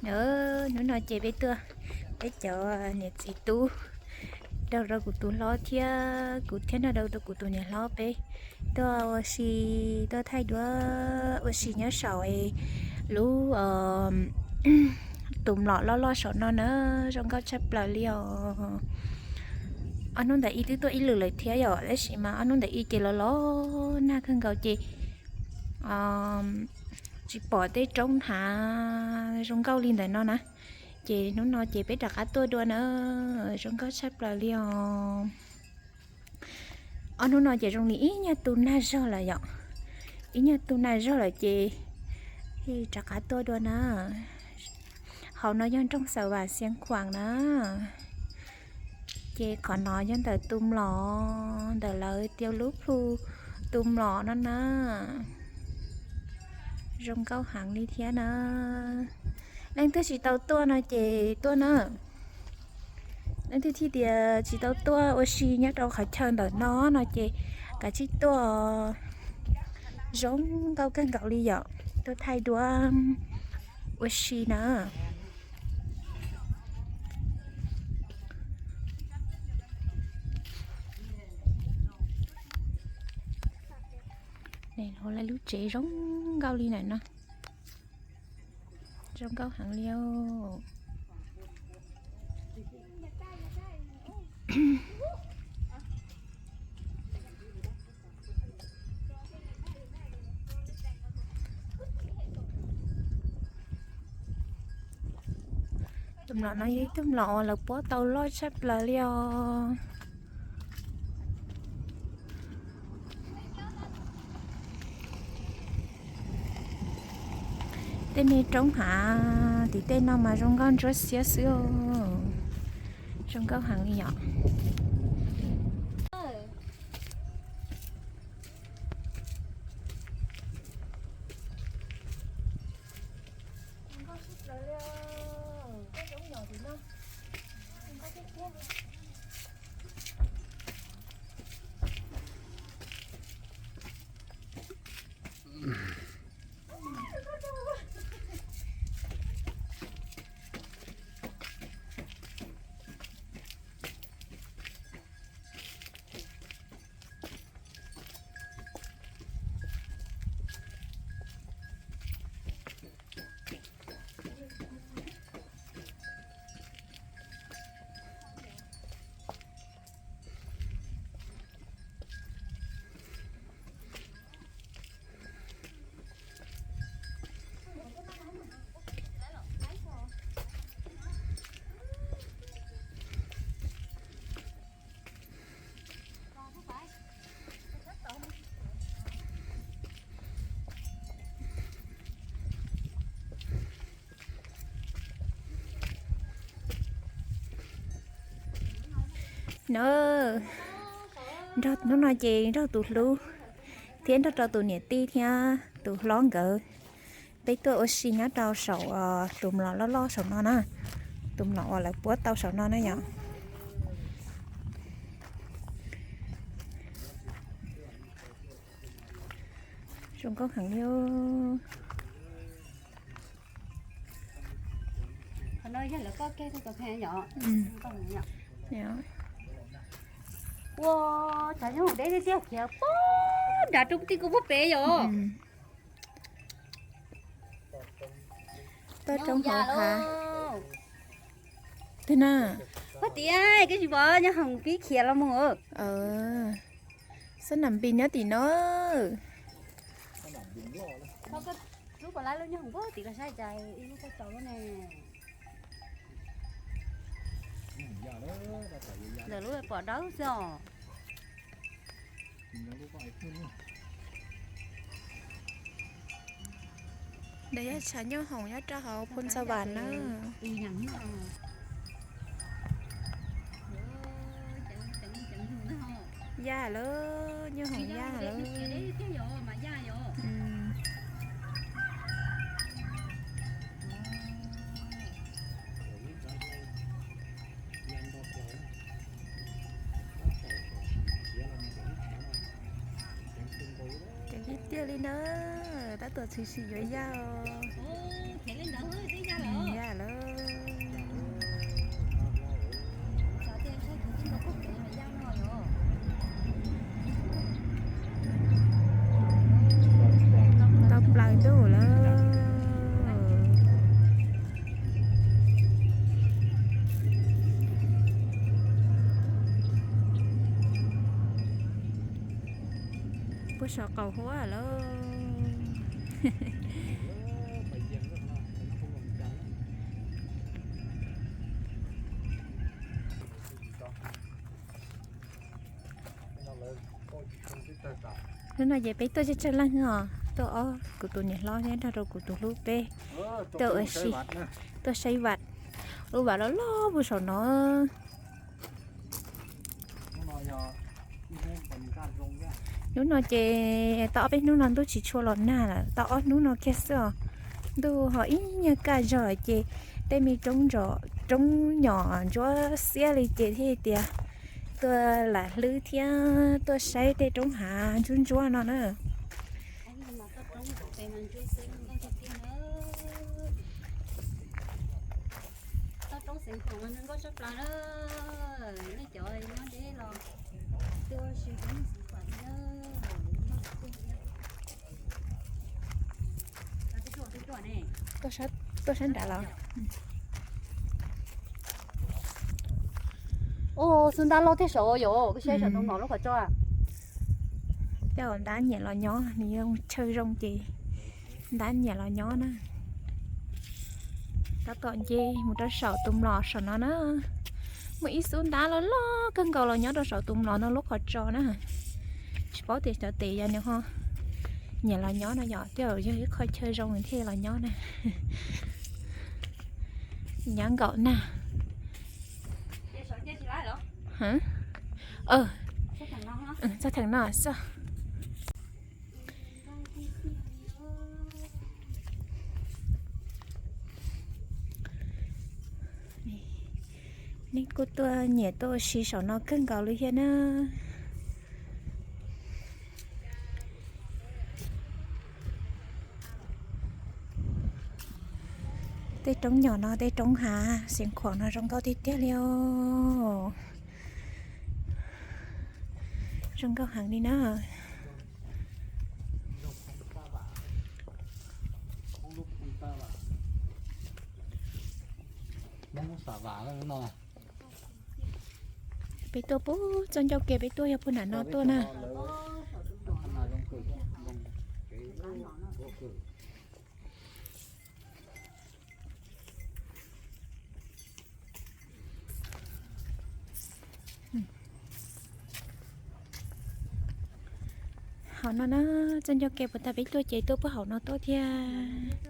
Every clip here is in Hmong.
Hnub no ces peb tuaj, peb cov niam txiv tub, nrog rau kuv tus hlob thiab kuv thiab nrog rau kuv tus niam hlob peb tuaj ua si, tuaj thaij duab ua si nyob saum lub tus mlom loj loj saum no na, zoo nkauj tshaj plaws li os. Ob hnub ntawd ib twb tuaj ib lwm lawm thiab yom, tab sis mas ob hnub ntawd ib ces los los nag kawg nkaus ces tsis pom tej roob hav zoo nkauj li ntawm no na. Ces hnub no ces peb rov qab tuaj dua na, zoo nkauj tshaj plaws li os. Ob hnub no ces zoo li ib nyuag tu nag zog lawm yom, ib nyuag tu nag zog lawm ces rov qab tuaj dua na. Hauv no yog nroog Xav Vam Xiav Khuam na. Ces qhov no yog ntawm tus mlom, ntawm lawv tias lub plhu tus mlom no na. Zoo nkauj heev li thiab na. Leej twg tsis tau tuaj no ces tuaj na. Leej twg thiaj tias tsis tau tuaj ua si nyob rau qhov chaw ntawm no no ces kav tsij tuaj, zoo nkauj kawg nkaus li yom, tuaj thaij duab ua si na. Lub tsev zoo nkauj li ntawm no, zoo nkauj heev li. Tus mlom no yog ib tug mlom uas lawv puab tau loj tshaj plaws li os. Tej me roob hav tim tej no mas zoo nkauj ntsuab xiab xwb os. Zoo nkauj heev li yom. No, nrog hnub no ces nrog tus hlub thiab nrog rau tus niam tij thiab tus hlob nkawd, peb tuaj ua si nyob rau saum tus mlom loj loj saum no na, tus mlom uas lawv puab tau saum no na yom. Zoo nkauj heev li. Qhov no yog lawv koj kiag tus cov pheej yom. Ua, cov nyob hauv deb tiag tiag khiav puag nram roob tij kuj puag pem yom. Toj roob hauv hav. Tig na. Puag tim koj tsis pom nyob hoom pib khiav los mus. Xab nam npis nyob tim no. Lub pom lab lub nyob hoom puag tim los saib cas ib lub koj tsaus lub ne. Ntawm lub pom dawb xwb os. Ntawm yog tshav nyooj hoom nyob rau hauv Phoos Xa Vas na. Yaj lawm, nyooj hoom yaj lawm. Ceev tiag tiag li na, tab tom tshwm sim yuav yaj os. Yaj Sov qaum huab lawm. Hnub no ces peb tuaj tsawg tsawg leej os, tuaj ob, kuv tus niam hlob thiab nrog rau kuv tus hlub peb tuaj ua si, tuaj saib vam, lub vam loj loj puag saum no. Hnub no ces tau ob peb hnub no ntuj tsis tshua los nag lawm, tau ob hnub no kiag xwb os. Ntuj ho ib nyuag kaj zog ces tej me roob, roob nyom ntsuab xiab li ces thiaj tias tuaj lam hlwb thiab tuaj saib tej roob hav ntsuab ntsuab no na. Tuaj sab nrad los. Ua xub ntab loj thiab saud yom, koj saib saum tus mlom lub qhov tso. Tej zaum ntab nyiam los nyob, nws yeej chaw zoo ces ntab nyiam los nyob na. Tab tom nce mus rau saum tus mlom saum no na. Muaj ib xub ntab loj loj kawg nkaus los nyob rau saum tus mlom no lub qhov tso na. Tsis paub tias cov tes yog nws ho nyiam los nyob no yom, tej zaum yog ib qho chaw zoo nws thiaj los nyob na. Nyob nkaum na. Txog theem no xwb. Nej kuj tuaj nyiam tuaj ua si saum no kawg nkaus li thiab na. Tej roob nyom no, tej roob hav Xeev Khuam no zoo nkauj tiag tiag li os. Zoo nkauj heev li na. Peb tuaj puag txoj ncauj ke, peb tuaj yog puag nram no tuaj na. Hauv no na, txoj ncauj ke puag ta peb tuaj ces tuaj puag hauv no tuaj thiab.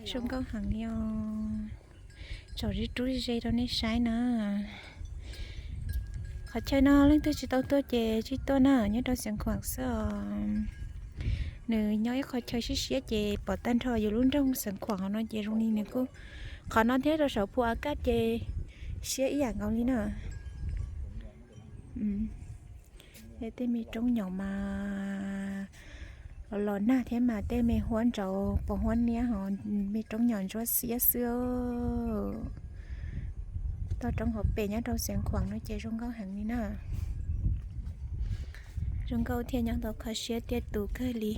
Zoo nkauj heev li os. Tsom zib rub ze rau nej saib na. Qhov chaw no leej twg tsis tau tuaj ces tsis tuaj na, nyob rau Xeev Khuam xwb os. Nws nyob ib qho chaw siab siab ces pom tag nrho yus lub nroog Xeev Khuam hauv no ces zoo li nws kuj, qhov no thiab rau saum Phu A Kaj ces siab ib yam nkaus li na. Tej me roob nyom mas los nag thiab mas tej me huab nraud pos huab niab ho me roob nyom ntsuab xiab xwb. Toj roob hauv pes nyob rau Xeev Khuam no ces zoo nkauj heev li na. Zoo nkauj thiaj nyob tau kho siab tiaj tus kawg li.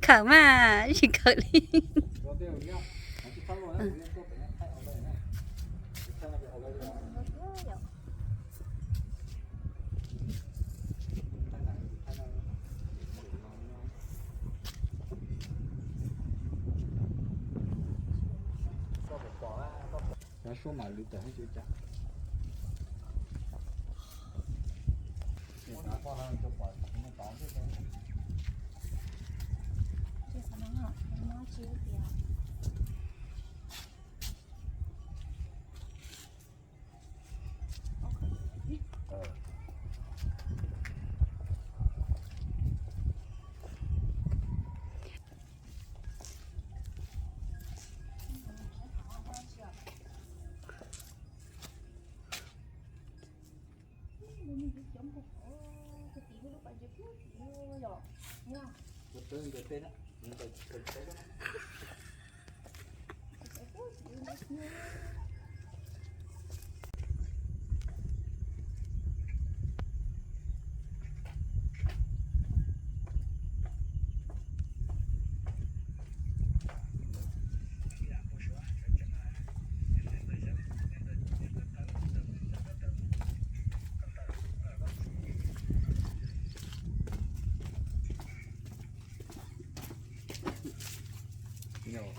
Khawm mas, tsis khawm li.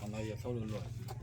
Qhov no yog thaub luag luag.